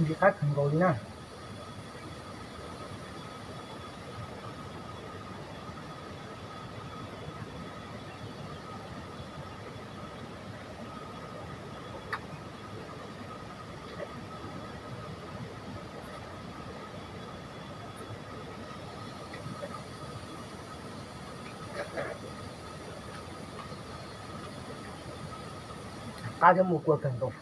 Ntshe qab kawg nkaus li na. Qab thiab muaj kua kawg nkaus.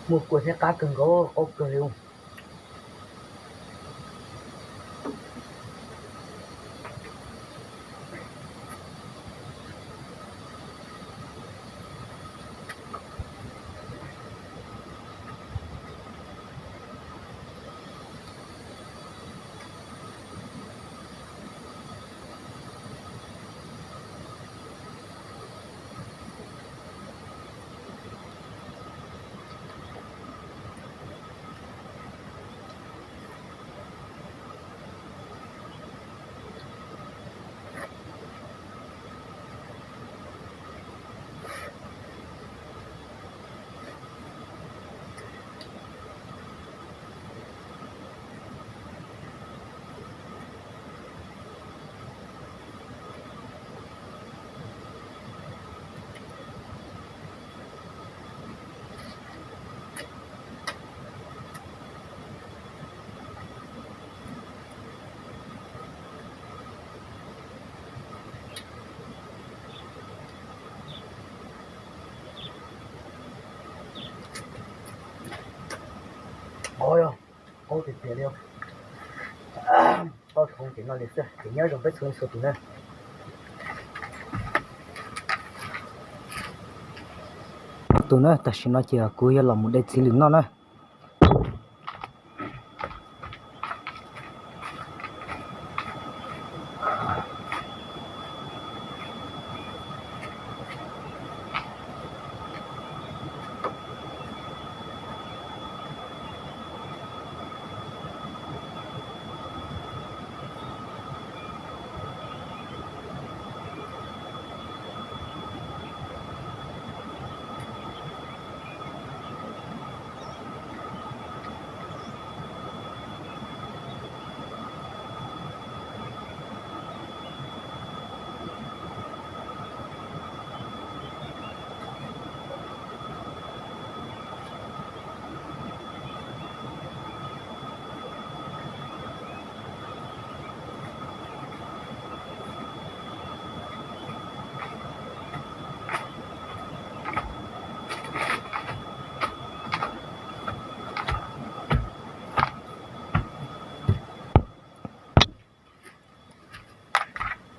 Muaj kua thiab qab kawg nkaus, qaub kawg li. Qaub tiag tiag li. Qaub dhau ces no li xwb ces nyob zoo peb txhua leej txhua tus na. Tus na, tam sim no ces kuv yuav los mus de txiv lws noj na.